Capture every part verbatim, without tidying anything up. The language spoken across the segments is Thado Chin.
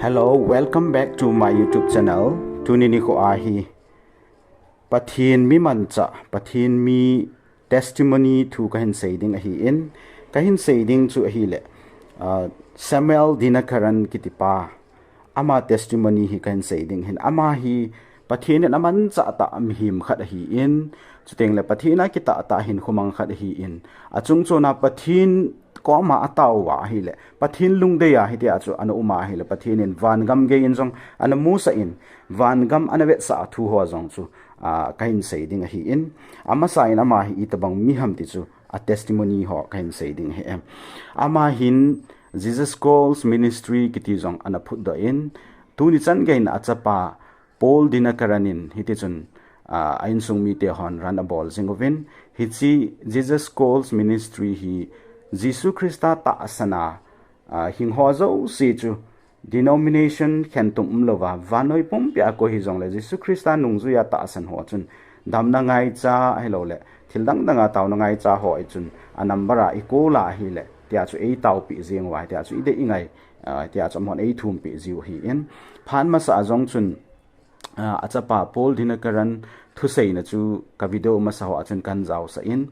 Hello, welcome back to my YouTube channel. Tuni nikho a hi Pathen mi manchah, Pathen mi testimony thu kahin sei ding ahin, kahin sei ding chu ahile, ah, Samuel Dinakaran kitipa, ama testimony hi kahin sei ding ahin. Ama hi Pathen in amanchah tah mihem khat ahin, chuteng le Pathen a kitah tah hinkho mang khat ahin, achung chon a Pathen koma atao uva ahile, Pathen lungdei a hitia chu ana um a ahile, Pathen in vangam gei in jong ana musah in, vangam ana vetsah thu ho jong chu, ah, kahin sei ding ahin, amasa in ama hi itobang mi ham ti chu a testimony ho kahin sei ding ahi. Ama hin Jesus Calls Ministry kiti jong ana phutdoh in, tuni chan gei in achapa Paul Dinakaran in hiti chun, ah, a insung mite hon run abol jing uvin, hiche Jesus Calls Ministry hi Jesu Christa tahsan a, ah, hing ho jouse chu denomination khentum umlouva, vannoi pumpi a koi hijongle Jesu Christa nungjui a tahsan ho chun damna ngaicha ahilouleh thil dang dang a taona ngaicha ho hi chun a number a ikol a ahile, tia chu eitaopeh jing uva, tia chu idei ingai, ah, tia chu amahon eithumpi jiu ahin, phat masa a jong chun, ah, achapa Paul Dinakaran thuseina chu ka video masa ho a chun kahin jaosah in,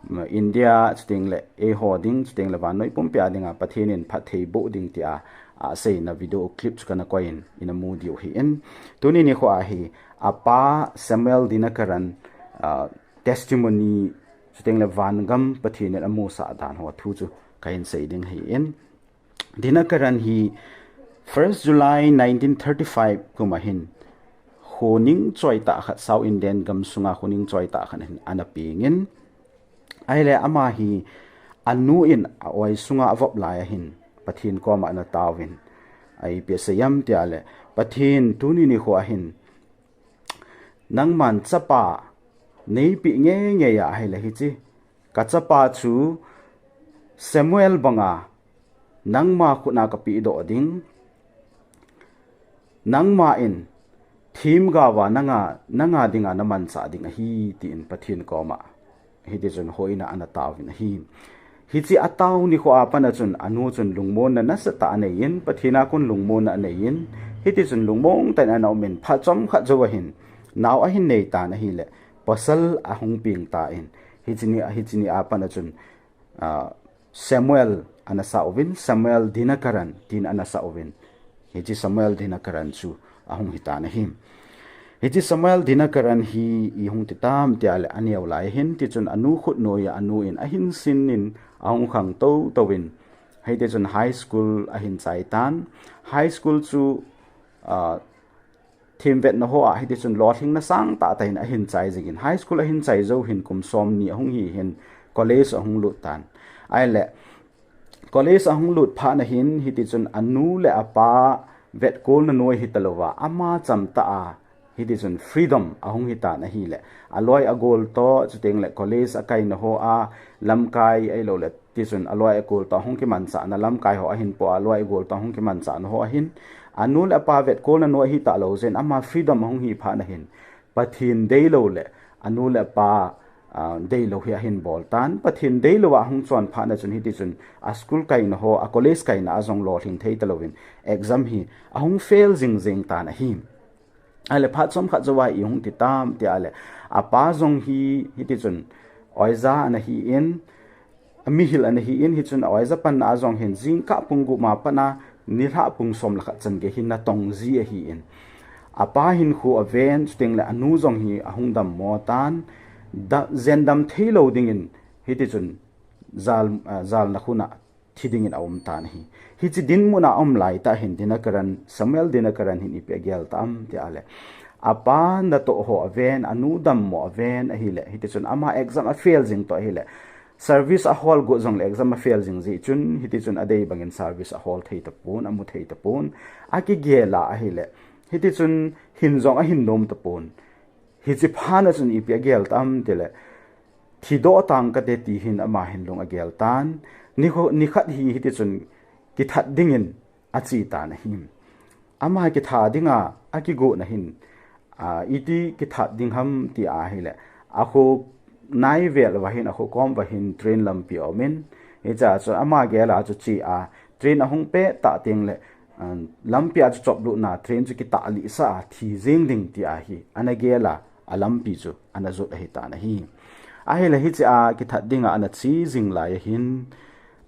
mm, India chuteng le eiho ding, chuteng le vannoi pumpi a dinga Pathen in phatthei boh ding tia, ah, aseina video clip chu kana koi in, ina mu diu ahin. Tuni nikho a hi, apa Samuel Dinakaran, ah, testimony, chuteng le vangam Pathen in amusah dan ho thu chu kahin sei ding ahin. Dinakaran hi first July nineteen thirty-five kum a hin, kho ning choi tah khat South Indian gam sunga kho ning choi tah khat hin ana peng in, ahile ama hi anu in a-oi sunga avop lai a hin Pathen koma ana taovin, ipi asei em tia le, Pathen tuni nikho a hin, nangman chapa neipeh ngeingei a ahile hiche ka chapa chu Samuel banga nangma khut a kapehdoh ding, nangma in themgao a nanga, nanga dinga namanchah ding ahi, tin Pathen koma hiti chun houin a ana taovin ahi. Hiche atao nikho a pat a chun anu chun lungmonna nasatah anei in, Pathen a kon lungmonna anei in, hiti chun lungmong tah in ana um in, phat chomkhat jou a hin nao ahin nei tan ahile, pasal ahung peng tan, hiche ni, hiche ni a pat a chun, ah, Samuel ana sah uvin, Samuel Dinakaran tin ana sah uvin. Hiche Samuel Dinakaran chu ahung hitan ahi. Hiche Samuel Dinakaran hi ihung ti tam tia le, aneo lai hin, tichun anu khut noiya anu in ahin sin in ahung khang tou tou in, hiti chun high school ahin chai tan. High school chu, ah, themvetna ho a hiti chun lolhingna sangtah tah in ahin chai jingin, high school ahin chai jou hin kum somni ahung hi hin college ahung lut tan. Ahile, college ahung lut phat a hin hiti chun anu le apa vetkolna noi hitalouva, ama chamtah a hiti chun freedom ahung hitan ahile, aloi agol toh, chuteng le college akaina ho a lamkai ahilouleh, tichun aloi agol toh ahung kimanchahna lamkai ho ahin po, aloi agol toh ahung kimanchahna ho ahin, anu le apa vetkolna noi hita lou jeh in ama freedom ahung hi phat a hin, Pathen deilou le anu le apa, ah, deilou hi ahin bol tan. Pathen deilou a ahung chon phat a chun hiti chun a school kaina ho, a college kaina a jong lolhing thei talouvin exam hi ahung fail jing jing tan ahi. Ahile phat chomkhat jouva ihung ti tam tia le, apa jong hi hiti chun oja ana hi in, mihil ana hi in, hichun a oja panna a jong hin jingkah pung gup ma pat a nilhah pung som le khat chan gei hin natong ji ahi in. Apa hinkho aven, chuteng le anu jong hi ahung dammo tan, da-, jendam thei lou dingin hiti chun jal, ah, jalna khun a thi dingin aum tan ahi. Hiche dinmun a aum lai tah hin Dinakaran, Samuel Dinakaran hin ipi agel tam tia le, apa natoh ho aven, anu dammo aven ahile, hiti chun ama exam a fail jing toh ahile, service ahol got jong le exam a fail jing jeh chun, hiti chun adei bangin service ahol thei tapon, amu thei tapon, akigel a ahile, hiti chun hin jong ahin nom tapon. Hiche phat a chun ipi agel tam ti le, thidoh tang kate ti hin ama hin lung agel tan. Nikho, nikhat hi hiti chun kithat dingin ache tan ahi. Ama kitha dinga akigotna hin, a, iti kithat ding ham ti ahile, akho nai vel uva hin, akho kom uva hin train lampi aum in, hiche a chu ama gel a chu che a, train ahung pet tah teng le, An, lampi a chu choplutna train chu kitah lih sa a thi jeng ding ti ahi. Ana gel a, a lampi chu ana jot ahi tan ahi. Ahile hiche a kithat dinga ana che jing lai ahin,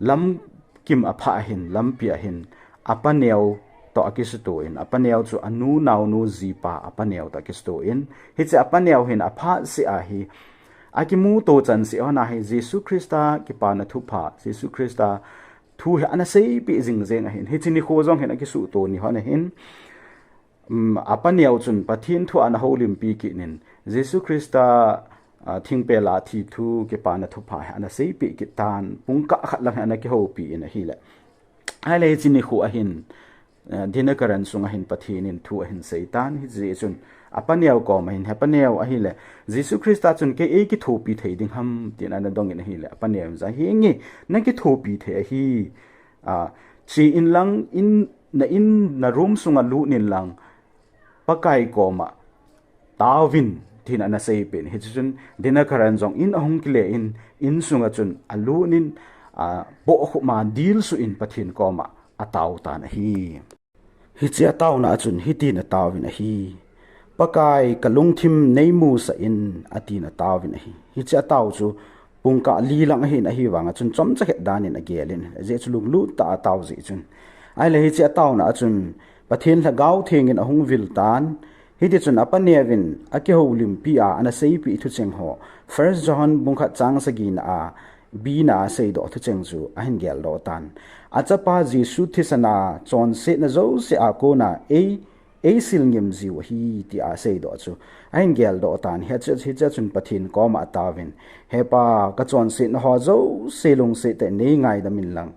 lamkim a pha ahin, lampi ahin, apa neo toh akisuto in, apa neo chu anu naonu jipa apa neo toh akisuto in, hiche apa neo hin aphat seh ahi, akimuto chan seh hon ahi, Jesu Christa kipana thupha, Jesu Christa thu hi ana seipeh jing jeng ahin. Hiche nikho jong hin akisuto ni hon ahin, um, apa neo chun Pathen thu ana houlimpi kit in, Jesu Christa, ah, thingpel a thi thu kipana thupha hi ana seipeh kit tan, pungkah khat lang hi ana kihoupi in ahile. Ahile hiche nikho ahin, eh, Dinakaran sunga hin Pathen in thu ahin sei tan, hijeh chun apa neo koma hin, he pa neo ahile, Jesu Christa chun kei eikithopi thei ding ham, tin ana dong in ahile, apa neo in ja, henge, nakithopi thei ahi, ah, che in lang, in, na in, na room sunga lut in lang, Pakai koma taovin, tin ana seipeh in. Hiche chun Dinakaran jong in ahung kile in, in sunga chun alut in, ah, bohkhup ma dilsuh in Pathen koma atao tan ahi. Hiche ataona a chun hitin ataovin ahi. Pakai, kalungthim neimusah in, atin ataovin ahi. Hiche atao chu pungkah li lang ahin, ahivanga chun chomcha khat dan in agel in, ajeh chu lunglut tah a atao jeh chun. Ahile hiche ataona a chun Pathen Lhagao Theng in ahung vil tan, hiti chun apa neo in akihoulimpi a ana seipeh thucheng ho, First John bung khat chang sagi na a, B na a seidoh thucheng chu ahin geldoh tan. Achapa Jesu thisan a chonsetna jouse a kona ei, eisil ngim jiu ahi, tia seidoh chu ahin geldoh tan. Hiche, hiche chun Pathen koma ataovin, He Pa, kachonsetna ho jouse lungset tah in neingaidam in lang,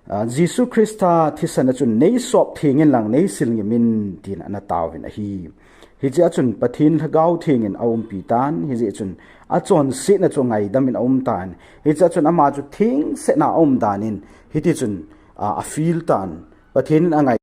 ah, Jesu Christa thisan a chun neisop theng in lang neisil ngim in, tin ana taovin ahi. Hiche a chun Pathen Lhagao Theng in aumpi tan, hijeh chun achonsetna chu ngaidam in aum tan. Hiche a chun ama chu thengsetna a aum dan in, hiti chun, ah, afeel tan. Pathen in angai.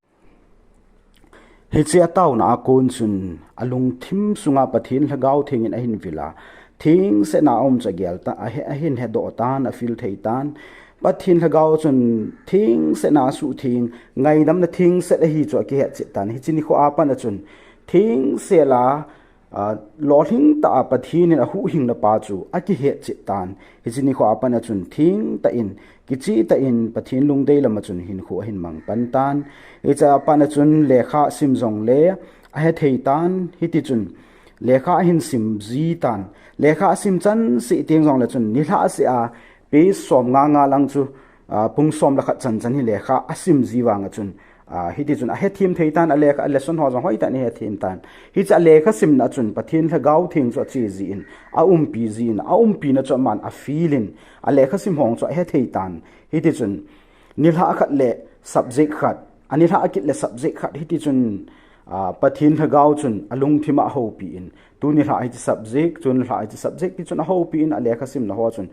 Hiche ataona a kon chun alungthim sunga Pathen Lhagao Theng in ahin vil a, thengsetna a um chu agel tan, ahe-, ahin hedoh tan, afeel thei tan. Pathen Lhagao chun thengsetna a suhtheng, ngaidamna thengset ahi chu akihet chet tan. Hiche nikho a pat a chun thengsel a, ah, lolhing tah a Pathen in ahuhhingna pa chu akihet chet tan. Hiche nikho a pat a chun thengtah in, kichehtah in Pathen lungdei lam a chun hinkho ahin mang pan tan. Hiche a pat a chun lekha sim jongle ahethei tan. Hiti chun lekha ahin sim ji tan. Lekha asim chan seh teng jongle chun nilhah seh a page som nga nga lang chu, ah, pung som le khat chan chan hi lekha asim ji vang a chun, ah, hiti chun ahethem thei tan, alekha, alesson ho jong hoitah in ahethem tan. Hiche alekha simna a chun Pathen Lhagao Theng chu ache jin, aumpi jin, aumpina chu aman afeel in, alekha sim ho chu ahethei tan. Hiti chun nilhah khat le subject khat, anilhah kit le subject khat, hiti chun, ah, Pathen Lhagao chun alungthim a ahoupi in, tuni lhah hiche subject, tuni lhah hiche subject, ti chun ahoupi in alekha simna ho chun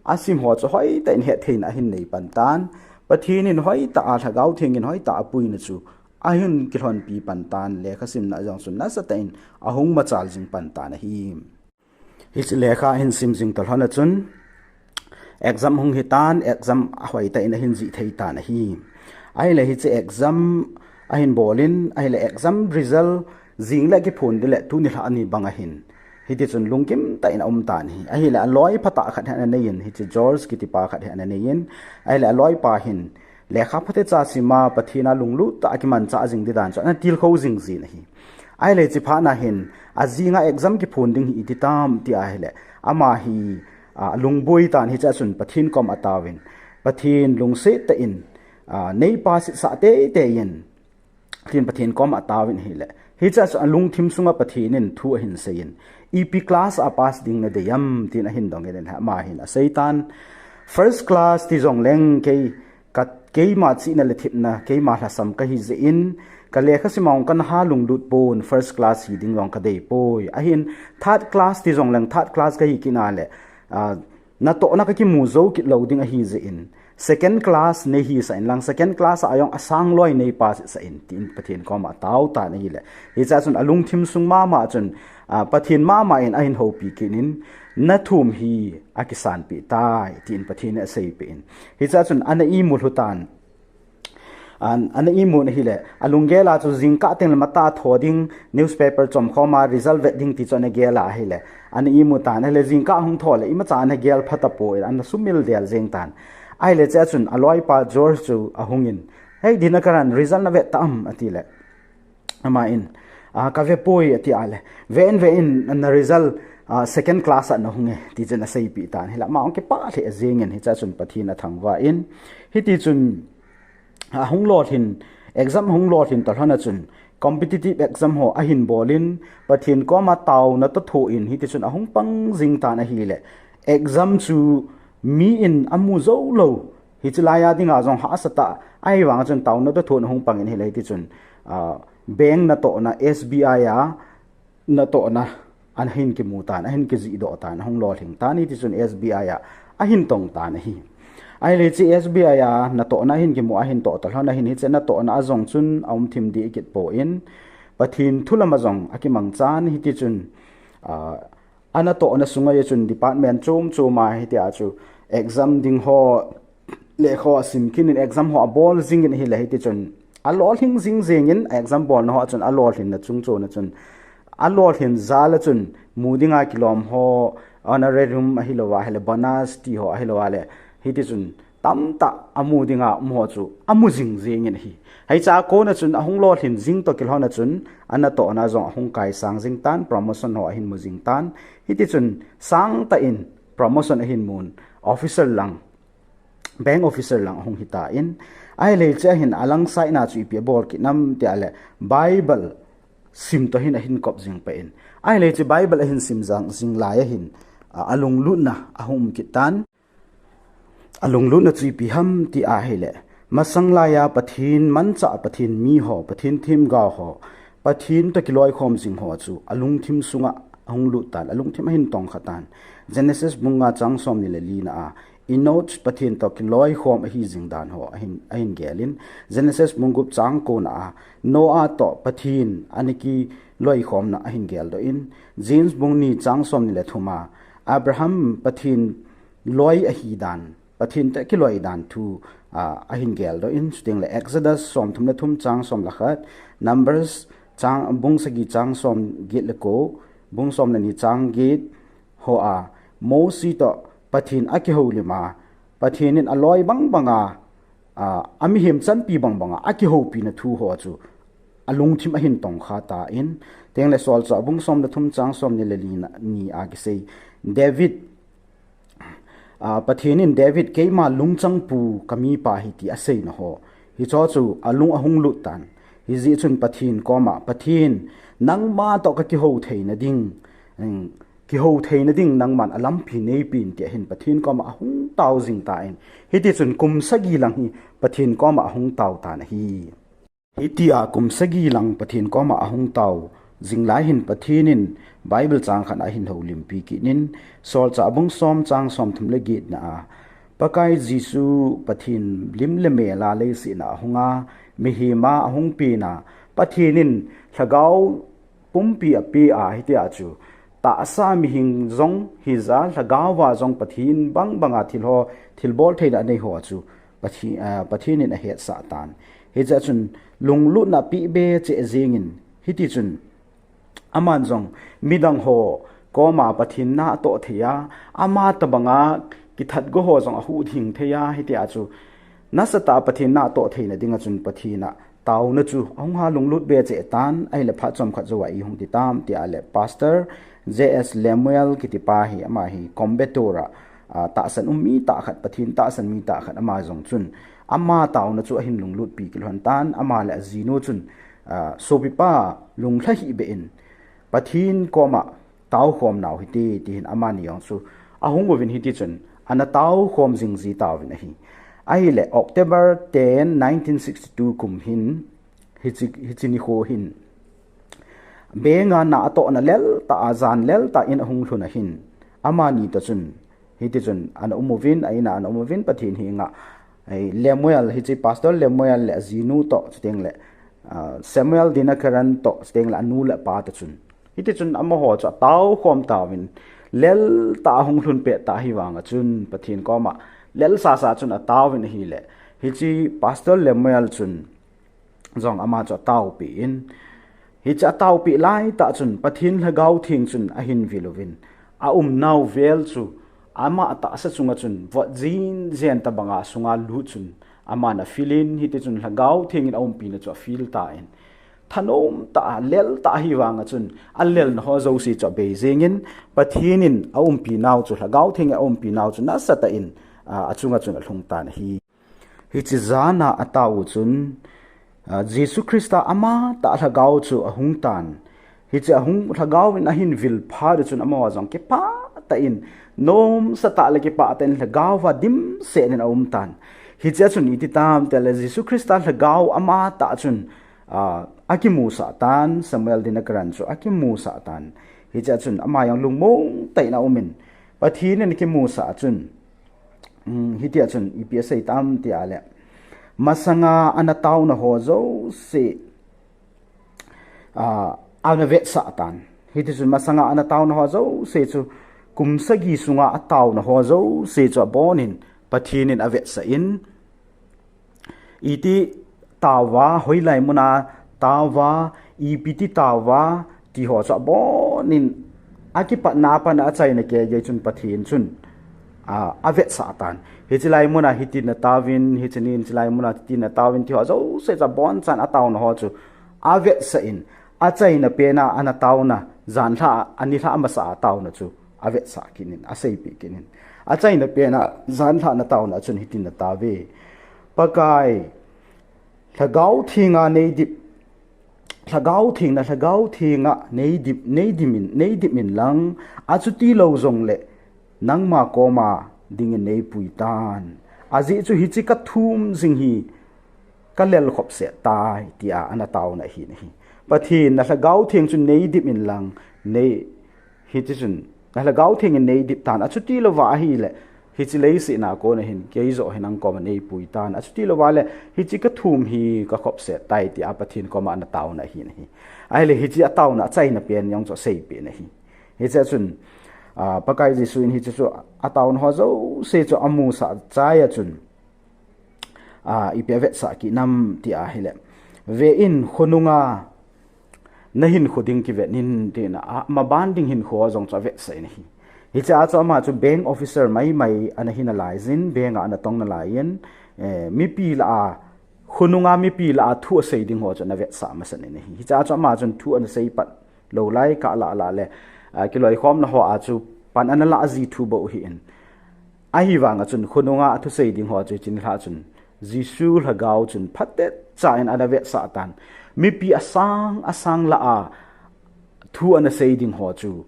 asim ho chu hoitah in hetheina ahin nei pan tan. Pathen in hoitah a, Lhagao Theng in hoitah a apuina chu ahin kilhonpi pan tan, lekha simna jong chun nasatah in ahung machal jing pan tan ahi. Hiche lekha ahin sim jing toh lhon a chun exam hung hi tan, exam ahoitah in ahin jih thei tan ahi. Ahile hiche exam ahin bol in, ahile exam result jing le kiphon ding le tuni lhah ni bang ahin, hiti chun lungkim tah in aum tan ahi. Ahile aloi phatah khat hi ana nei in, hiche George kiti pa khat hi ana nei in, ahile aloi pa hin lekha phatecha sim a Pathen a lunglut tah a kimanchah jing ding dan chu ana tilkhou jing jin ahi. Ahile hiche phat na hin ajing a exam kiphon ding hi iti tam ti ahile, ama hi, ah, lungboi tan, hiche a chun Pathen koma ataovin, Pathen, lungset tah in, ah, nei pass sah teitei in, tin Pathen koma ataovin ahile, hiche a chun alungthim sunga Pathen in thu ahin sei in, ipi class a pass ding nadei am, tin ahin dong in, ama hin asei tan, first class ti jongleng kei, ka, keima chihna le thepna, keima lhasam kahi jeh in, ka lekha sim a jong kana ha lunglut pon, first class hi ding jong kadei poi. Ahin third class ti jongleng third class kahi kit na le, ah, natohna kakimu jou kit lou ding ahi jeh in, second class nei hisah in lang, second class a jong asang loi nei pass sah in, tin Pathen koma atao tan ahile, hiche a chun alungthim sung mama chun, ah, Pathen mama in ahin houpi kit in, nathum hi akisanpeh tai, tin Pathen in aseipeh in, hiche a chun ana imut lhu tan. An, ana imu na hile, alunggel a chu jingkah teng le mata tho ding, newspaper chom khom a result vet ding ti chu ana gel a hile, ana imu tan ahile, jingkah hung tho le, imacha ana gel pha tapoi, ana sumil del jeng tan. Ahile chea chun, aloipa George chu ahungin, "Hei, Dinakaran, result na vet ta am?" ati le. Ama in, "A, ka ve poi," ati a le. "Ve in, ve in, na result, a, second class a na hung e," ti chun aseipi tan. Hile, ama hung kipah lheh jeng in, hichea chun Pathen athangvah in. Hiti chun, ahung lolhin, exam ahung lolhin toh lhon a chun, competitive exam ho ahin bol in, Pathen koma taona toh thoh in, hiti chun ahung pang jing tan ahile, exam chu mi in amu jou lou, hiche lai a dinga jong hahsa tah, ahivang chun taona toh thoh in ahung pang in ahile, hiti chun, ah, bank natohna S B I a, natohna, ahin kimu tan, ahin kijih doh tan, ahung lolhing tan, hiti chun S B I a, ahin tong tan ahi. Ahile hiche S B I a, natohna ahin kimu, ahin toh toh lhon ahin, hiche natohna a jong chun, aum thim deh kit poi, Pathen thu lam a jong, akimang chan, hiti chun, ah, anatohna sunga chun department chom chom a, hitia chu exam ding ho, lekha ho asim kit in exam ho abol jing in ahile hiti chun alolhing jing jeng in exam bolna ho a chun alolhinna chungchon a chun alolhin jal a chun mu dinga kilom ho honorarium ahilou a hile bonus ti ho ahilou a le hiti chun tamtah amu dinga um ho chu amu jing jeng in ahi. Hichea kona chun ahung lolhin jing toh kilhon a chun anatohna jong ahung kaisang jing tan promotion ho ahin mu jing tan hiti chun sangtah in promotion ahin mun officer lang bank officer lang ahung hita in ahile hichea hin alang side na chu ipi abol kit nam tia le Bible sim toh hin ahin kop jing pah in ahile hiche Bible ahin sim jang jing lai a hin a, alunglutna ahung um kit tan. Alunglutna chu ipi ham ti ahile masang lai a Pathen manchah Pathen mi ho Pathen themgao ho Pathen toh kiloikhom jing ho chu alungthim sunga ahung lut tan alungthim ahin tongkha tan. Genesis bung nga chang som ni le li na a Enoch Pathen toh kiloikhom ahi jing dan ho ahin, ahin gel in Genesis bung gup chang ko na a Noah toh Pathen ana kiloikhomna ahin gel doh in James bung ni chang som ni le thum a Abraham Pathen loi ahi dan Pathen toh kiloi dan thu, ah, ahin gel doh in, chuteng le Exodus som thum le thum chang som le khat, Numbers chang, bung sagi chang som get le ko, bung som le ni chang get ho a, Mosi toh Pathen akihoulim a, Pathen in aloi bang bang a, ah, amihem chanpi bang bang a, akihoupi na thu ho chu, alungthim ahin tongkha tan, chuteng le Solchah bung som le thum chang som ni le li na, ni a kisei, David, Ah, Pathen in David keima lungchang pu kamipa hi ti aseina ho. Hicho chu alung ahung lut tan. Hijeh chun Pathen koma, Pathen, nangma toh kakihou theina ding, mm, kihou theina ding nangman alampi neipen tia hin Pathen koma ahung tao jing tan. Hiti chun kum sagi lang hi Pathen koma ahung tao tan ahi. Hitia kum sagi lang Pathen koma ahung tao jing lai hin Pathen in Bible chang khat ahin houlimpi kit in Solchah bung som chang som thum le get na a Pakai Jesu Pathen lim le mel a leiset a ahung a mihem a ahung pen a Pathen in lhagao pumpi ape a hitia chu tahsa mihem jong hija lhagao a jong Pathen bang bang a thil ho thilbol theina anei ho chu Pathen, ah, Pathen in ahetsah tan. Hijeh chun lunglutna peh be cheh jeng in hiti chun aman jong midang ho koma Pathen na atoh thei a ama tabang a kithat go ho jong ahuhhing thei a hitia chu nasatah a Pathen na atoh theina ding a chun Pathen a taona chu ahung ha lunglut be cheh tan ahile phat chomkhat jou a ihung ti tam tia le Pastor J S Lemuel kiti pa hi ama hi Coimbatore a, ah, tahsan um mi tah khat Pathen tahsan mi tah khat ama jong chun ama taona chu ahin lunglutpi kilhon tan ama le ajinu chun, ah, sopipa lunglha hih beh in Pathen koma taokhom nau hite, ti hin amani jong chu ahung uvin hiti chun ana taokhom jing ji tauvin ahi. Ahile October ten, nineteen sixty-two kum hin hiche, hiche nikho hin bank a na atohna lel tah a jan lel tah in ahung lhun ahin amani toh chun hiti chun ana um uvin a in a ana um uvin Pathen henga, eh, Lemuel hiche Pastor Lemuel le ajinu toh chuteng le, ah, Samuel Dinakaran toh chuteng le anu le apa toh chun hiti chun amaho chu ataokhom tauvin lel tah a hung lhun pet tah hivang a chun Pathen koma lel sasa chun ataovin ahile Hiche Pastor Lemuel chun jong ama chu ataopi in, hiche ataopi laitah chun Pathen Lhagao Theng chun ahin vil uvin, aumnau vel chu ama tahsa chunga chun vot jin jen tabanga sunga lut chun aman afilin, hiti chun Lhagao Theng in aumpina chu afil tan, thanom tah a, lel tah ahi vanga chun, alelna ho jouse chu abei jengin, Pathen in aumpinau chu, Lhagao Theng in aumpinau chu nasatah in, a, achunga chun alhung tan ahi. Hiche jana atao u chun, a, Jesu Christa amatah Lhagao chu ahung tan. Hiche ahung, Lhagao in ahin vil phat u chun amaho jong kipah tah in, nomsa tah le kipah tah in Lhagao va dimset in aum tan. Hiche a chun iti tam tile Jesu Christa Lhagao amatah chun, a, akimusah tan, Samuel Dinakaran chu akimusah tan. Hiche a chun ama jong lungmong tah in aumin, Pathen in akimusah a chun, um, hitia chun ipi asei tam tile, masanga ana taona ho jouse, a, ana vetsah tan. Hiti chun masanga ana taona ho jouse chu kum sagi sunga ataona ho jouse chu abonin Pathen in avetsah in, iti taova, hoilai muna taova, ipi ti taova, ti ho chu abonin akipatna a pat a achaina keigei chun Pathen chun, a, avetsah tan. Hiche lai muna hitin ataovin, hiche nin hiche lai muna hitin ataovin, ti ho jouse chu abonchan ataona ho chu avetsah in, achaina pena ana taona, janhi, anilhah masa a taona chu avetsah kit in, aseipeh kit in. Achaina pena janhi ana taona chun hitin ataove. Pakai, Lhagao Thenga neidip, Lhagao Theng, na Lhagao Thenga neidip, neidim in, neidim in lang, achuti lou jongle, nangma koma dingin neipui tan. Ajeh chu hiche kathum jing hi, kalel khop set tai, tia ana taona ahi nahi. Pathen, na Lhagao Theng chun neidip in lang, nei, hiti chun, na Lhagao Theng in neidip tan, achuti louva ahile, hiche leiset a kona hin, keijoh hi nang koma neipui tan, achuti louva le, hiche kathum hi kakhop set tai, tia Pathen koma ana taona ahi nahi. Ahile hiche ataona, achaina pen jong chu aseipeh nahi. Hiche a chun, a, Pakai Jesu in hiche chu ataona ho jouse chu amusah chai a chun, a, ipi avetsah kit nam ti ahile, ve in khonunga nahinkho ding kivet in tina, a, maban ding hinkho jong chu avetsah in ahi. Hiche a chu ama chu bank officer maimai ana hi nalai jin, bank a ana tong nalai in, eh, mipi lah a, khonunga mipi lah a thu asei ding ho chu ana vetsah masa in ahi. Hiche a chu ama chun thu ana sei pat lou lai kah lah lah le, a, kiloikhomna ho a chu pan ana lah ji thu bou ahin. Ahivanga chun khonunga athusei ding ho chu hiche nilhah chun Jesu Lhagao chun phatecha in ana vetsah tan. Mipi asang asang lah a thu ana sei ding ho chu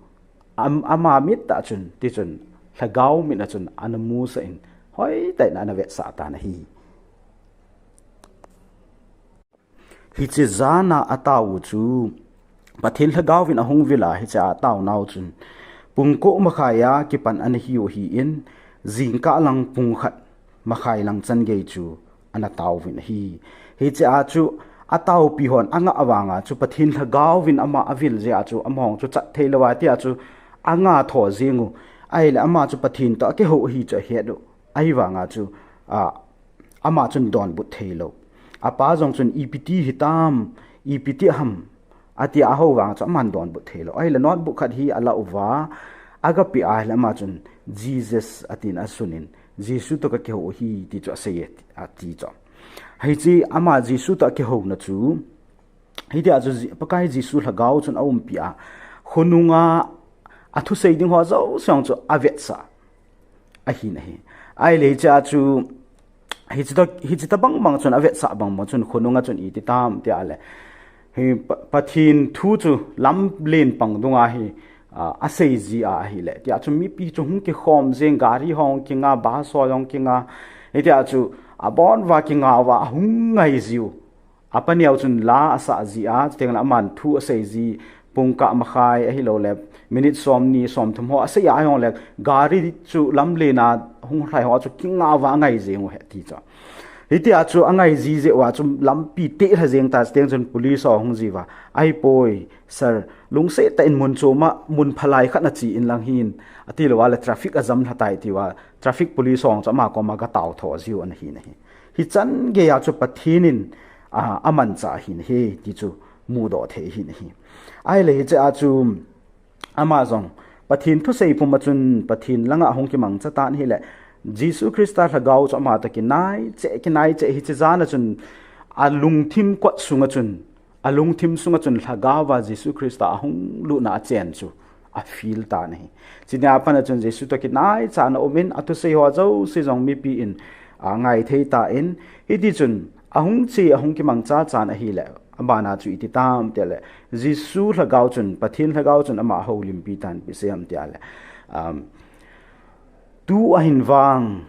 am-, ama mit a chun, ti chun Lhagao mit a chun ana musah in hoitah in ana vetsah tan ahi. Hiche jana atao u chu Pathen Lhagao vin ahung vil a, hiche a ataonau chun pung ko makhai a kipan ana hiu ahin, jingkah lang pung khat makhai lang chan gei chu ana taovin ahi. Hiche a chu ataopi hon angah vanga chu Pathen Lhagao vin ama avil jeh a chu amahon chu chat thei louva tia chu anga tho jeng u. Ahile ama chu Pathen toh akihou ahi chu ahet u. Ahivanga chu, a, ama chun donbut thei lou. Apa jong chun ipi ti hitam, ipi ti ham, ati a ahou vang chu aman donbut thei lou. Ahile notebook khat hi ala uva, aga pe ahile ama chun Jesus atin asun in, Jesu toh kakihou ahi ti chu asei e, ati chu. Hiche ama Jesu toh akihouna chu, hitia chu Je-, Pakai Jesu Lhagao chun aumpi a, khonunga athusei ding ho jouse jong chu avetsah ahi nahi. Ahile hiche a chu, hiche toh, hiche tobang bang chun avetsah bang bang chun khonunga chun iti tam tia le, hi Pa-, Pathen thu chu lamlen pang dunga hi, a, asei ji a ahile, tia chu mipi chu hung kikhom jeng, gari hung kinga, bus ho hung kinga, hitia chu abon uva kinga uva ahung ngai jiu. Apa neo chun la asah ji a, chuteng le aman thu asei ji, pung kah makhai ahilou le, minute somni, somthum ho asei a ahile, gari chu lamlen a hung lhai ho chu kinga uva angai jeng u ahi ti chu. Hitia chu angai ji jeh uva chu lampi teh lha jeng ta, chuteng chun police ho ahung ji uva, ahipoi, sir, lungset tah in mun chom a, mun phalai khat nache in lang hin, ati louva le traffic ajam lha tai tia, traffic police ho chu ama koma aga tao tho jiu ana hi nahi. Hichan geiya chu Pathen in, a, amanchah ahin ahi, ti chu mudoh thei ahin ahi. Ahile hiche a chu ama jong Pathen thusei puma chun Pathen langa ahung kimangcha tan ahile, Jesu Christa lhagao chu ama toh kinai cheh, kinai cheh hiche jana chun alungthim kot sunga chun, alungthim sunga chun lhagaova Jesu Christa ahung lutna achen chu a feel tan ahi. Chunia pat a chun Jesu toh kinaicha ana umin, athusei ho jouse jong mipi in angai thei tan, hiti chun ahung che, ahung kimangcha chan ahile, abana chu iti tam tile, Jesu lhagao chun, Pathen lhagao chun ama ahoulimpi tan, ipi asei ham tile, um, tu ahin vang,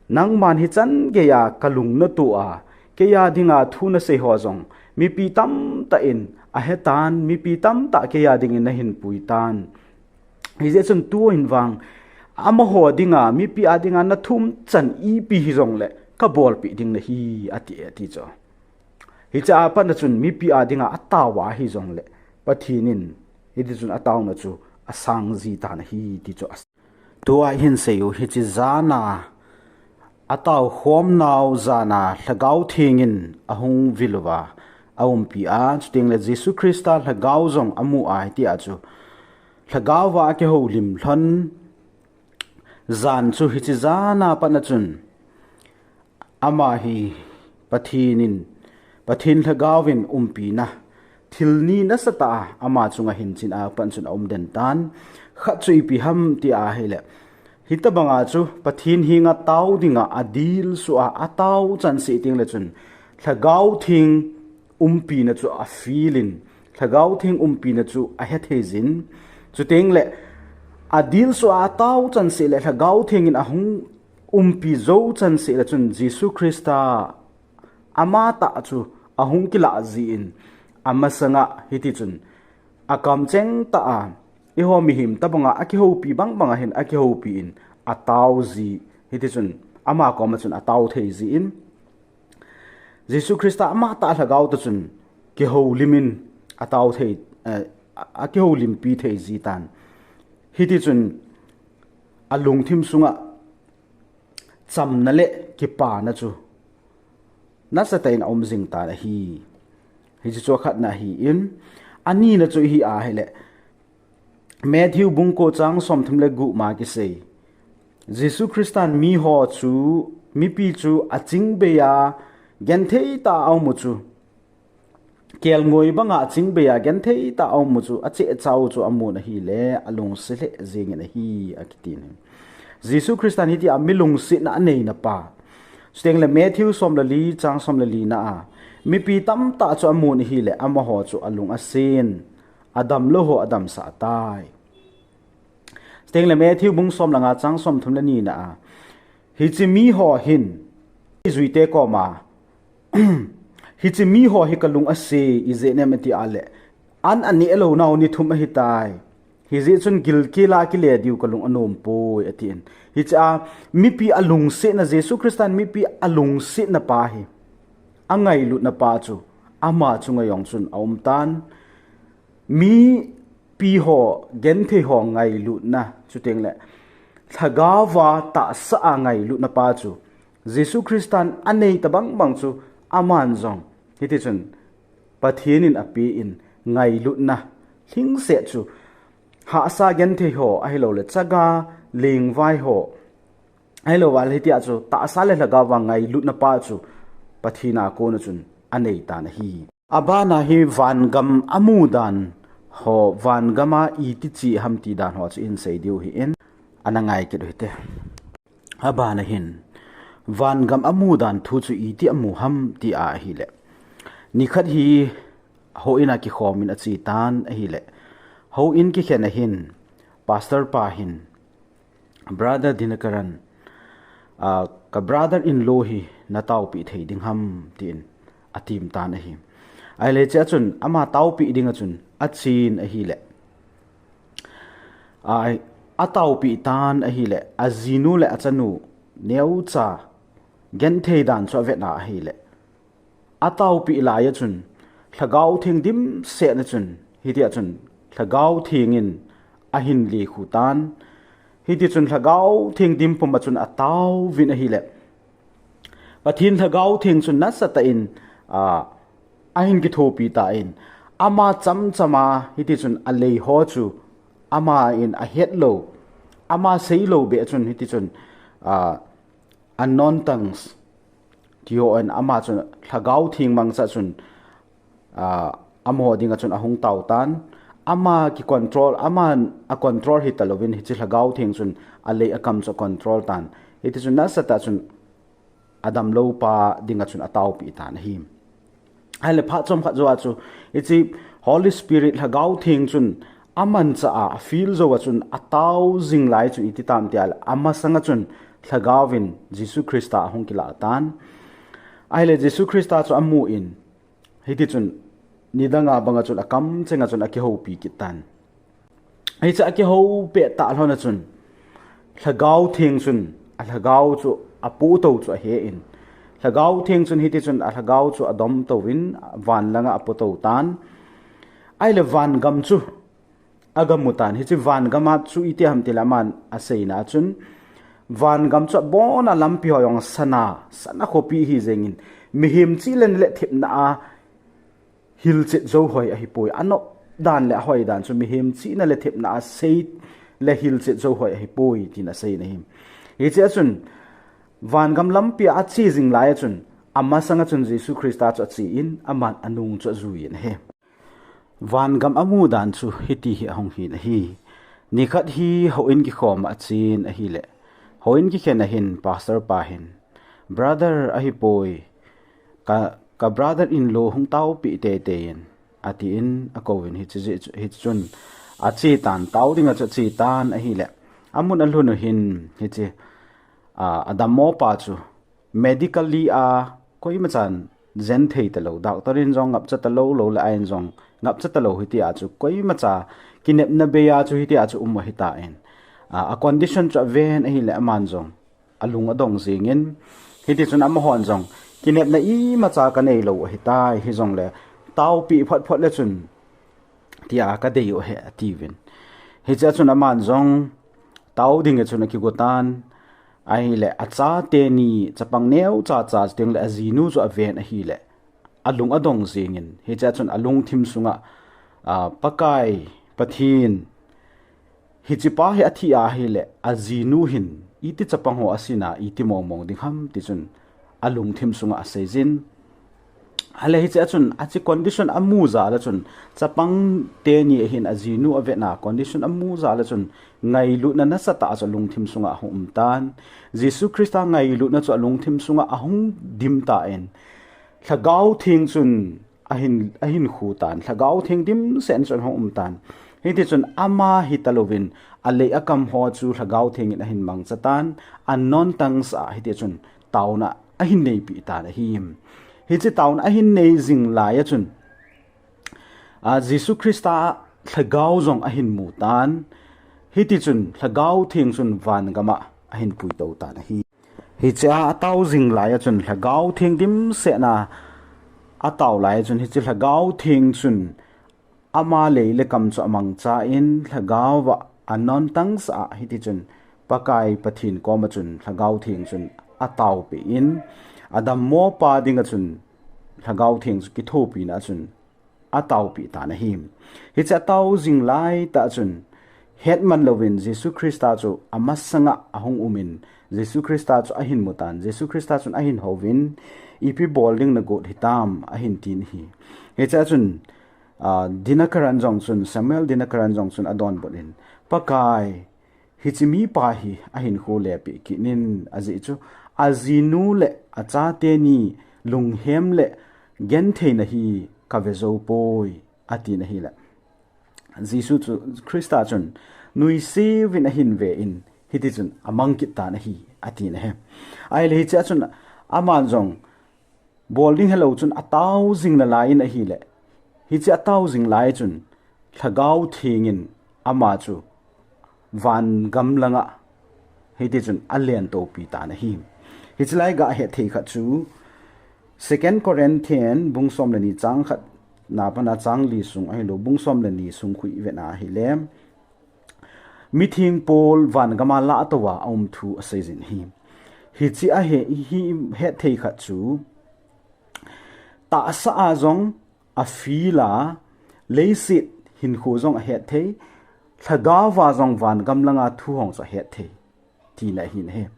nangman hichan geiya kalung natoh a, keiya dinga thu nasei ho jong mipi tamtah in ahetan, mipi tamtah keiya dingin nahin pui tan. Hijeh chun tu ahin vang, amaho dinga, mipi a dinga nathum chan ipi hijongle kabolpeh ding nahi, ati, ati chu. Hiche a pat a chun mipi a dinga ataova hijongle, Pathen in hiti chun ataona chu asang ji tan ahi, ti chu. Tua hin seiu, hiche jana, atao khomnau jana Lhagao Theng in ahung vil uva, aumpi a, chutengle Jesu Christa lhagao jong amu a, hitia chu lhagaova akihoulim lhon jan chu hiche jana pat a chun, ama hi Pathen in, Pathen lhagao in umpina thil ni nasatah a ama chunga hin chin a pat chun aum den tan. Khat chu ipi ham tia ahile, hitobanga chu Pathen henga tao dinga adilsuh a, atao chanseh tengle chun Lhagao Theng umpina chu afeel in, Lhagao Theng umpina chu ahethei jin. Chutengle adilsuh a atao chanseh le Lhagao Theng in ahung umpi jou chanseh le chun Jesu Christa amatah chu ahung kilah jin, amasanga hiti chun akamcheng tah a, eiho mihem tobanga akihoupi bangbanga hin akihoupi in atao ji, hiti chun ama koma chun atao thei jin, Jesu Christa amatah lhagao toh chun kihoulimin atao thei, eh, a, akihoulimpi thei ji tan. Hiti chun alungthim sunga chamna le kipana chu nasatah in aum jing tan ahi. Hiche chu akhatna ahin, anina chu ihi ahile, Matthew bung ko chang somthum le gup ma kisei, Jesu Christan miho chu, mipi chu aching bei a, genthei tah a aum u chu, kelngoi banga aching bei a, genthei tah a aum u chu, achehchau chu amun ahile, alungset lheh jengin ahi, akitin ahi. Jesu Christan hitia mi lungsetna aneina pa, chutengle Matthew som le li chang som le lina a, mipi tamtah chu amun ahile, amaho chu alung asen, adamlou ho adamsah tai. Chutengle Matthew bung som le nga chang somthum le nina a, hiche miho hin, ijuite koma, hiche miho hi kalung ase, ijeh inem ati a le, an aneh lounau ni thum ahitai. Hijeh chun gilkel a kile diu kalung anom poi, atin. Hiche a, mipi alungsetna, Jesu Christan mipi alungsetna pa hi, angailutna pa chu, ama chunga jong chun aum tan. Mipi ho, genthei ho ngailutna, chutengle lhagaova tahsa a ngailutna pa chu, Jesu Christan anei tobang bang chu, aman jong hiti chun Pathen in apen, ngailutna lhingset chu, hahsa genthei ho, ahiloule chaga lengvai ho, ahilouva le hitia chu tahsa le lhagaova ngailutna pa chu Pathen a kona chun anei tan ahi. Abana hi vangam amudan ho, vangam a iti che ham tidan ho chu isei diu ahin, ana ngai kit uhite. Abana hin, vangam amudan thu chu iti amu ham ti ahile, nikhat hi houin a kikhomin ache tan ahile, houin kikhen a hin, pastor pa hin, Brother Dinakaran, ah, ka brother in law hi nataopeh thei ding ham, tin atim tan ahi. Ahile hichea chun, ama taopeh dinga chun, achen ahile, a, ataopeh tan ahile, ajinu le achanu neocha genthei dan chu avetna ahile, ataopeh laiya chun, Lhagao Theng dimsetna chun, hitia chun, Lhagao Theng in ahin lekhu tan. Hiti chun, Lhagao Theng dim puma chun ataovin ahile, Pathen Lhagao Theng chun nasatah in, a, ahin kithopi tan, ama chamchama hiti chun alei ho chu, ama in ahet lou, ama sei lou beh chun hiti chun, a, unknown tongues, tiho in ama chun Lhagao Theng mangcha chun, a, amaho dinga chun ahung tao tan, ama kicontrol, ama a control hita louvin hiche Lhagao Theng chun alei akam chu control tan. Hiti chun nasatah chun adamlou pa dinga chun ataopi tan ahi. Ahile phat chomkhat jou a chu, hiche Holy Spirit Lhagao Theng chun amanchah a, afeel jou a chun atao jing lai chu iti tam tileh, amasanga chun Lhagao vin Jesu Christa ahung kilah tan. Ahile Jesu Christa chu amun, hiti chun nidanga banga chun akamchenga chun akihoupi kit tan. Hiche akihoupi tah lhon a chun, Lhagao Theng chun, a Lhagao chu apotou chu ahen. Lhagao Theng chun hiti chun a Lhagao chu adomtouvin, van langa apotou tan. Ahile vangam chu agamu tan. Hiche vangam a chu iti ham tileh aman aseina a chun, vangam chu abona lampi ho jong sana, sana khopi ahi jengin, mihem chihna le thepna a hilchet jou hoi ahipoi. Anop dan le ahoi dan chu mihem chihna le thepna a sei le hilchet jou hoi ahipoi, tin aseina ahi. Hiche a chun, vangam lampi a ache jing lai a chun, amasanga chun Jesu Christa chu achen, aman anung chu ajuiyin ahi. Vangam amu dan chu hiti hi ahung hin ahi. Nikhat hi houin kikhom a achen ahileh, houin kikhen a hin pastor pa hin, "Brother ahipoi, ka, ka brother in lo hung taopi teitei in," atin akouvin, hiche, hiche chun ache tan, tao dinga chu ache tan ahileh, amun alhun u hin hiche, a, adammo pa chu medically a koimachan jen thei talou, doctor in jong ngapcha talou, lou le ain jong ngapcha talou, hitia chu koimacha kinepna bei a chu hitia chu um ahitan, a, a condition chu aven ahileh aman jong alung adong jingin, hiti chun amahon jong kinepna imacha kanei lou ahitai, hijongle taopi phot phot le chun tia kadei u ahi, atiuvin. Hiche a chun aman jong tao dinga chun akigo tan, ahileh achate ni chapang neocha cha chuteng le ajinu chu aven ahileh alung adong jingin, hiche a chun alungthim sunga, a, Pakai Pathen, hiche pa hi athi ahileh ajinu hin iti chapang ho asina, iti mongmong ding ham, ti chun alungthim sunga aseijin. Ahile hiche a chun, ache condition amu jal a chun, chapang teni ahin ajinu avetna condition amu jal a chun, ngailutna nasatah chu alungthim sunga ahung um tan. Jesu Christa ngailutna chu alungthim sunga ahung dim tan, Lhagao Theng chun ahin, ahin khu tan, Lhagao Theng dimset chun ahung um tan. Hiti chun ama hita louvin, alei akam ho chu Lhagao Theng in ahin mangcha tan, unknown tongues a hiti chun taona ahin neipi tan ahi. Hiche taona ahin nei jing lai a chun, a, Jesu Christa Lhagao jong ahin mu tan. Hiti chun Lhagao Theng chun vangam a ahin puitou tan ahi. Hiche a atao jing lai a chun Lhagao Theng dimset a atao lai a chun, hiche Lhagao Theng chun ama lei le kam chu amangchan, Lhagao va unknown tongues a hiti chun Pakai Pathen koma chun Lhagao Theng chun ataopi in, adammo pa dinga chun Lhagao Theng chu kithopina a chun ataopi tan ahi. Hiche atao jing lai tah chun, hetman louvin Jesu Christa chu amasanga ahung umin, Jesu Christa chu ahin mu tan, Jesu Christa chun ahin houvin, "Ipi bol ding nagot hitam?" ahin tin ahi. Hiche a chun, a, Dinakaran jong chun, Samuel Dinakaran jong chun adonbut in, "Pakai, hiche mipa hi ahinkho lepeh kit in, ajeh chu ajinu le achate ni lunghem le gentheina hi kave jou poi," atin ahile, Jesu chu, Christa chun nuisat in ahin ve in, hiti chun amang kit tan ahi, atin ahi. Ahile hiche a chun aman jong bol ding helou chun atao jing nalai in ahile, hiche atao jing lai chun Lhagao Theng in ama chu vangam langa hiti chun alentopi tan ahi. Hiche lai gah hethei khat chu Second Corinthians bung som le ni chang khat na pana chang li sung ahilou, bung som le ni sung khu ivet na ahile, mithengpol vangam a lah a tou a aum thu aseijin ahi. Hiche a he, hi het thei khat chu, tahsa a jong a feel a, leiset hinkho jong a het thei, lhagao va jong vangam langa thu hong chu a het thei, tina hin he.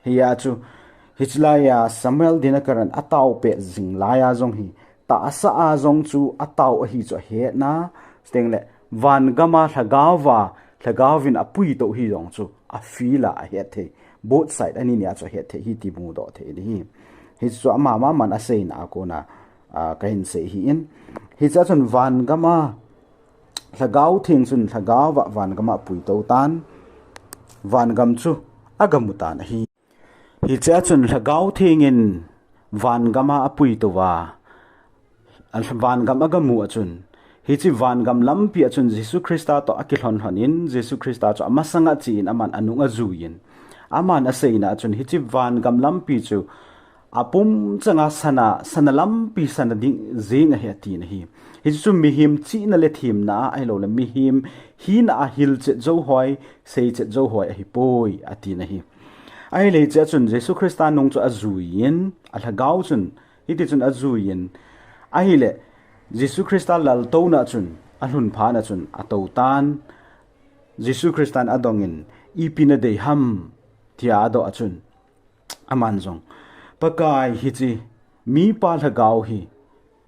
Hia chu, hichelai a Samuel Dinakaran a tao pet jing lai a jong hi, tahsa a jong chu a tao ahi chu a hetna, chuteng le vangam a lhagao va, lhagao vin a puito hi jong chu a feel a a het thei. Both side ani nia chu a het thei hi ti mudoh thei ding hi. Hichu ama mama man a seina a kona, a, ka hin sei hi in. Hiche a chun vangam a, lhagao theng chun lhagao va vangam a puito tan, vangam chu a gamu tan ahi. Hiche a chun lhagao theng in vangam a a puito va, a vangam a gamu a chun, hiche vangam lampi a chun Jesu Christa toh a kilhon lhon in, Jesu Christa chu a masanga che in aman a nung a jui in, aman a seina a chun, hiche vangam lampi chu a pum changa sana, sana lampi sana ding jeng ahi a tina hi. Hichu chu mihem chihna le themna a ahilou le mihem hina a hilchet jou hoi, seichet jou hoi ahi poi a tina hi. Ahile hiche a chun Jesu Christa nung chu a jui in, a lhagao chun, hiti chun a jui in, ahile Jesu Christa laltouna a chun, a lhun phat a chun, a to tan, Jesu Christa in a dong in, ipi na dei ham, tia a doh a chun, aman jong, Pakai hiche, mipa lhagao hi,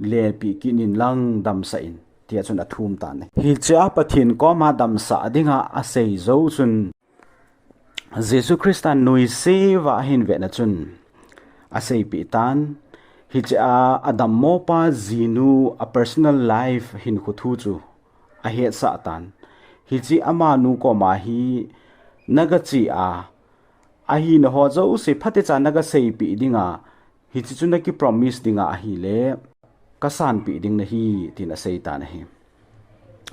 lepi kinin lang damsah in, tia chun a thum tan ahi. Hiche a Pathen koma damsah dinga a sei jou chun, Jesu Christa nuisat va a hin vetna chun a seipeh tan, hiche a a dammo pa jinu a personal life hinkho thu chu a hetsah tan. Hiche amanu koma hi na gache a, ahina ho jouse phatecha na gaseipeh dinga, hiche chu na kipromise dinga ahile, ka sanpeh ding nahi, tin a sei tan ahi.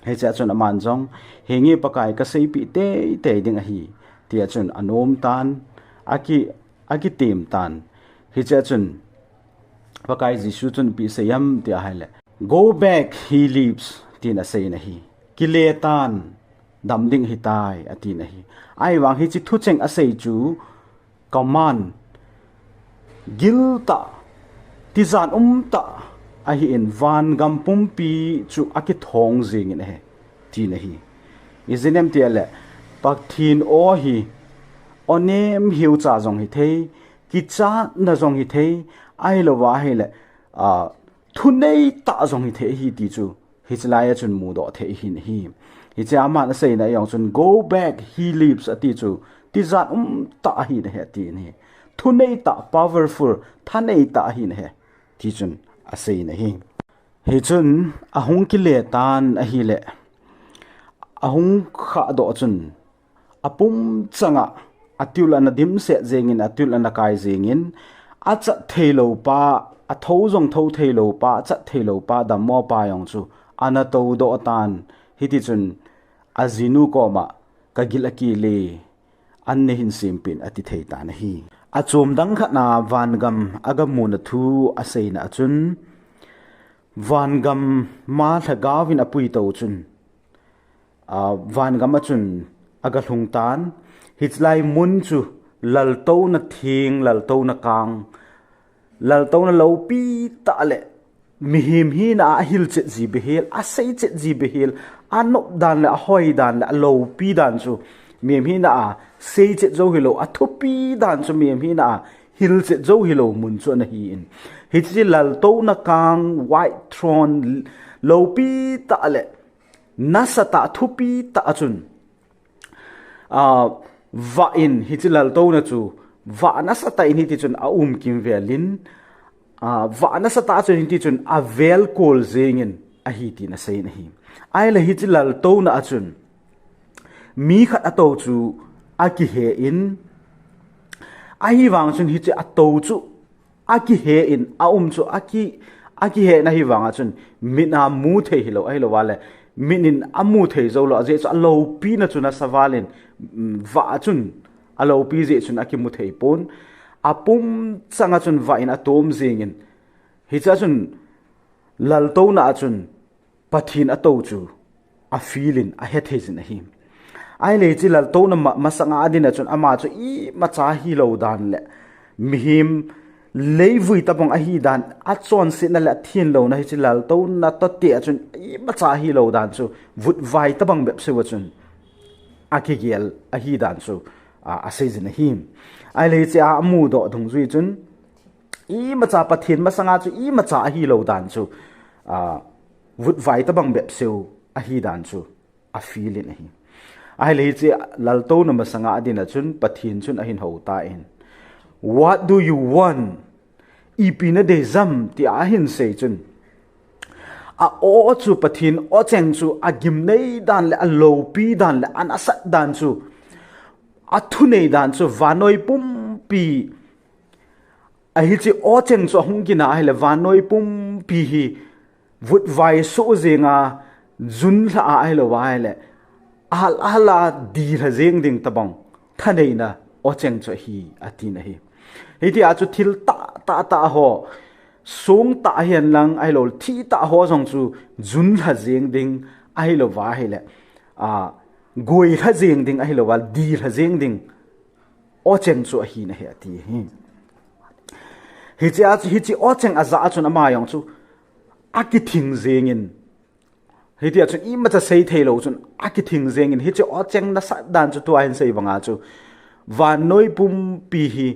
Hiche a chun aman jong, henge Pakai ka seipeh teitei ding ahi, tia chun a nom tan, a ki, a kitem tan. Hiche a chun, Pakai Jesu chun ipi sei ham tia ahile, Go back, he lives, tin a sei in ahi. Kile tan, dam ding ahitai, a tin ahi. Ahivang hiche thucheng a sei chu, command, giltah, tijat umtah, ahin vangam pumpi chu a kithong jeng in ahi, tina hi. Ijeh inem itile, Pathen aw hi, aw nem hiucha jong hithei, kichatna jong hithei, ahilouva ahile, a, thunei tah jong hithei ahi ti chu, hiche lai a chun mudoh thei ahin ahi. Hiche aman a seina a jong chun, Go back, he lives, a ti chu, tijat umtah ahin ahi, a tin ahi. Thunei tah, powerful, thanei tah ahin ahi, ti chun a seina ahi. Hichun, a hung kile tan ahile, a hung khahdoh chun, a pum changa, a tui a na dimset jeng in, a tui a na kai jeng in, a chat theilou pa, a tho jong tho theilou pa, a chat theilou pa, dammo pa jong chu, a na todoh tan, hiti chun, a jinu koma, ka gil a kile, an nei hin sempeh in a ti thei tan ahi. A chom dang khat na vangam a gamuna thu a seina a chun, vangam ma lhagao vin a puito chun, a, vangam a chun a galhung tan, hichelai mun chu laltouna theng, laltouna kang, laltouna loupi tah le mihem hina a hilchet ji behel, a seichet ji behel, a nop dan le a hoi dan le a loupi dan chu mihem hina a seichet jou hilou, a thupi dan chu mihem hina a hilchet jou hilou mun chu ana hi in. Hiche laltouna kang, white throne, loupi tah le nasatah thupi tah a chun, a, vah in hiche laltouna chu, vah nasatah in hiti chun a um kimvel in, a, vah nasatah a chun hiti chun a velkol jeng in ahi tin a sei in ahi. Ahile hiche laltouna a chun, mi khat a to chu a kihe in, ahivang chun hiche a to chu a kihe in, a um chu a ki, a kihe na hivang a chun, mit a mu thei hilou, ahilouva le, mit in a mu thei jou lou, ajeh chu a loupina chun a saval in, mm, vah a chun, a loupi jeh chun a kimu thei pon, a pum changa chun vah in a tom jeng in, hiche a chun, laltouna a chun, Pathen a to chu a feel in a hethei jin ahi. Ahile hiche laltouna ma-, masanga a din a chun ama chu imacha hilou dan le, mihem leivui tabang ahi dan, achonsetna le athenlouna hiche laltouna toh te a chun imacha ahilou dan chu vutvai tabang bepseu a chun akigel ahi dan chu, a, aseijin ahi. Ahile hiche a amudoh dungjui chun imacha Pathen masanga chu imacha ahilou dan chu, a, vutvai tabang bepseu ahi dan chu a feel in ahi. Ahile hiche laltouna masanga adin a chun Pathen chun ahin hou tan, "What do you want? Ipi nadei ham?" tia ahin sei chun, a aw chu, Pathen awcheng chu agimnei dan le aloupi dan le anasat dan chu, athunei dan chu vannoi pumpi, ahiche awcheng chu ahung kina ahile vannoi pumpi hi vutvai soh jenga junlha a ahilou ahile ahal ahal a dilha jeng ding tabang thaneina awcheng chu ahi, atin ahi. Hitia chu thil tahtah tah ho, songtah hihen lang ahilou, thihtah ho jong chu junlha jeng ding ahilou ahile, a, goilha jeng ding ahilou a, dilha jeng ding awcheng chu ahi nahi ati hi. Hiche a chu, hiche awcheng ajah a chun ama jong chu akithing jengin, hitia chun imacha sei theilou chun akithing jengin, hiche awcheng nasat dan chu tua hin sei banga chu vannoi pumpi hi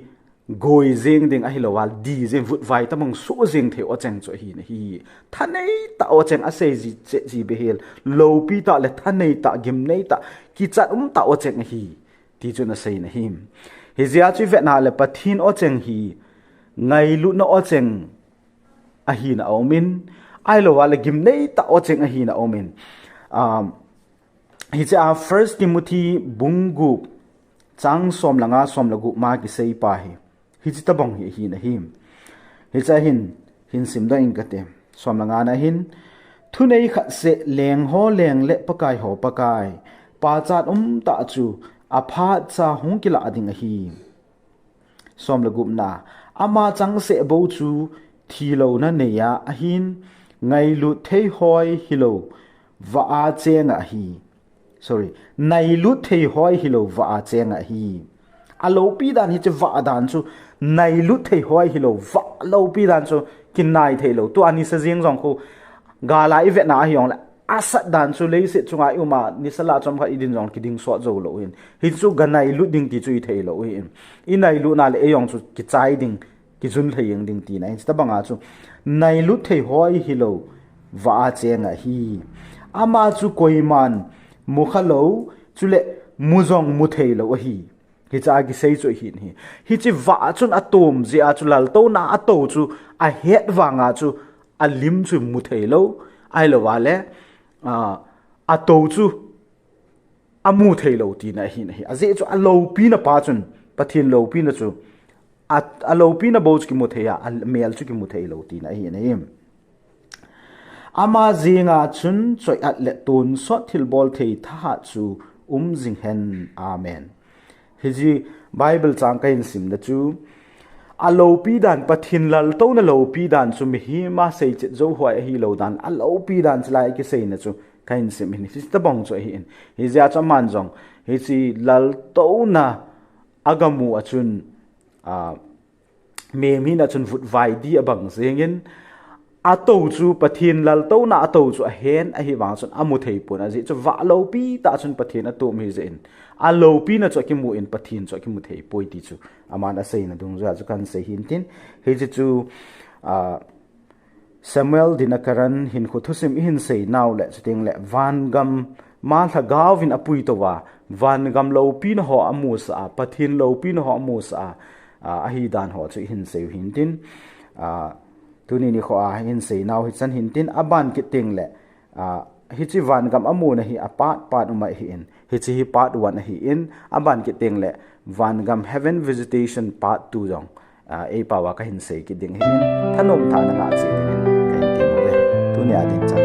goi jeng ding ahilou a, di jeng, vutvai tabang soh jeng thei awcheng chu ahi nahi. Thanei tah awcheng asei ji, che ji behel, loupi tah le thanei tah, gimnei tah, kichat um tah awcheng ahi, ti chun asei nahi. Hijeh a chu ivet na le Pathen awcheng hi ngailutna awcheng ahina aumin, ahilou a le gimnei tah awcheng ahina aumin. Um, hiche a First Timothy bung gup chang som le nga, som le gup ma kisei pa hi, hiche tabang hi ahi nahi. Hiche a hin, hin simdoh inge kate. Som le nga na hin, "Thunei khat seh, leng ho leng le Pakai ho Pakai, pachat um tah chu aphat cha hung kilah ding ahi." Som le gupna, "Ama changseh bou chu thilouna neiya ahin, ngailut thei hoi hilou vah a chenga ahi." Sorry, nailut thei hoi hilou vah a chenga ahi. Aloupi dan hiche vah dan chu, nailut thei hoi hilou vah, loupi dan chu kinai theilou. Tua nisa jeng jong khu, gal a ivet na ahi jongle, asat dan chu leiset chunga i um a, nisa lah chomkhat idin jong kiding sot jou lou hin. Hichu ga nailut ding ti chu itheilou hin. Inailut na le eijong chu kichai ding, kijunlha jeng ding tina hin. Chuti banga chu nailut thei hoi hilou vah a chenga ahi. Ama chu koiman mukha lou, chule mu jong muthei lou ahi. Hiche a kisei chu ahin hi. Hiche vah chun atom jeh a chu laltouna ato chu ahet vanga chu alim chu muthei lou, ahilou vale, a, ato chu amuthei lou tina ahin ahi. Ajeh chu aloupina pa chun, Pathen loupina chu, a, aloupina bou chu kimuthei a, amel chu kimuthei lou tina ahin ahi. Ama jenga chun choi-at le tonsot thilbol thei thahat chu um jing hen. Amen. Hiche Bible chang kahin simna chu, aloupi dan, Pathen laltouna loupi dan chu mihem a seichet jou hoi ahilou dan, aloupi dan chulai kiseina chu kahin sim hin, hitabang chu ahin. Hijeh a chu aman jong, hiche laltouna agamu a chun, a, mihem hina chun vutvai di abang jengin, ato chu Pathen laltouna ato chu ahen ahivang chun amuthei pon, ajeh chu vah loupi tah chun Pathen atom hijeh in, aloupina chu akimu in Pathen chu akimuthei poi ti chu aman aseina dungjui a chu kahin sei hintin, hiche chu, a, Samuel Dinakaran hinkho thusim ihin seinau le, chuteng le vangam ma lhagao vin apuitou a, vangam loupina ho amusah a, Pathen loupina ho amusah a, a, ahidan ho chu ihin seiu hintin, a, tuni nikho a ihin seinau hichan hintin, aban kit teng le, a, hiche vangam amuna hi a part, part um ahin, hiche hi part one ahin, aban kit teng le vangam heaven visitation part two jong, a, eipao a kahin sei kit ding ahin, thanom tha nangah cheh dingin kahin temmu ve. Tunia ding chan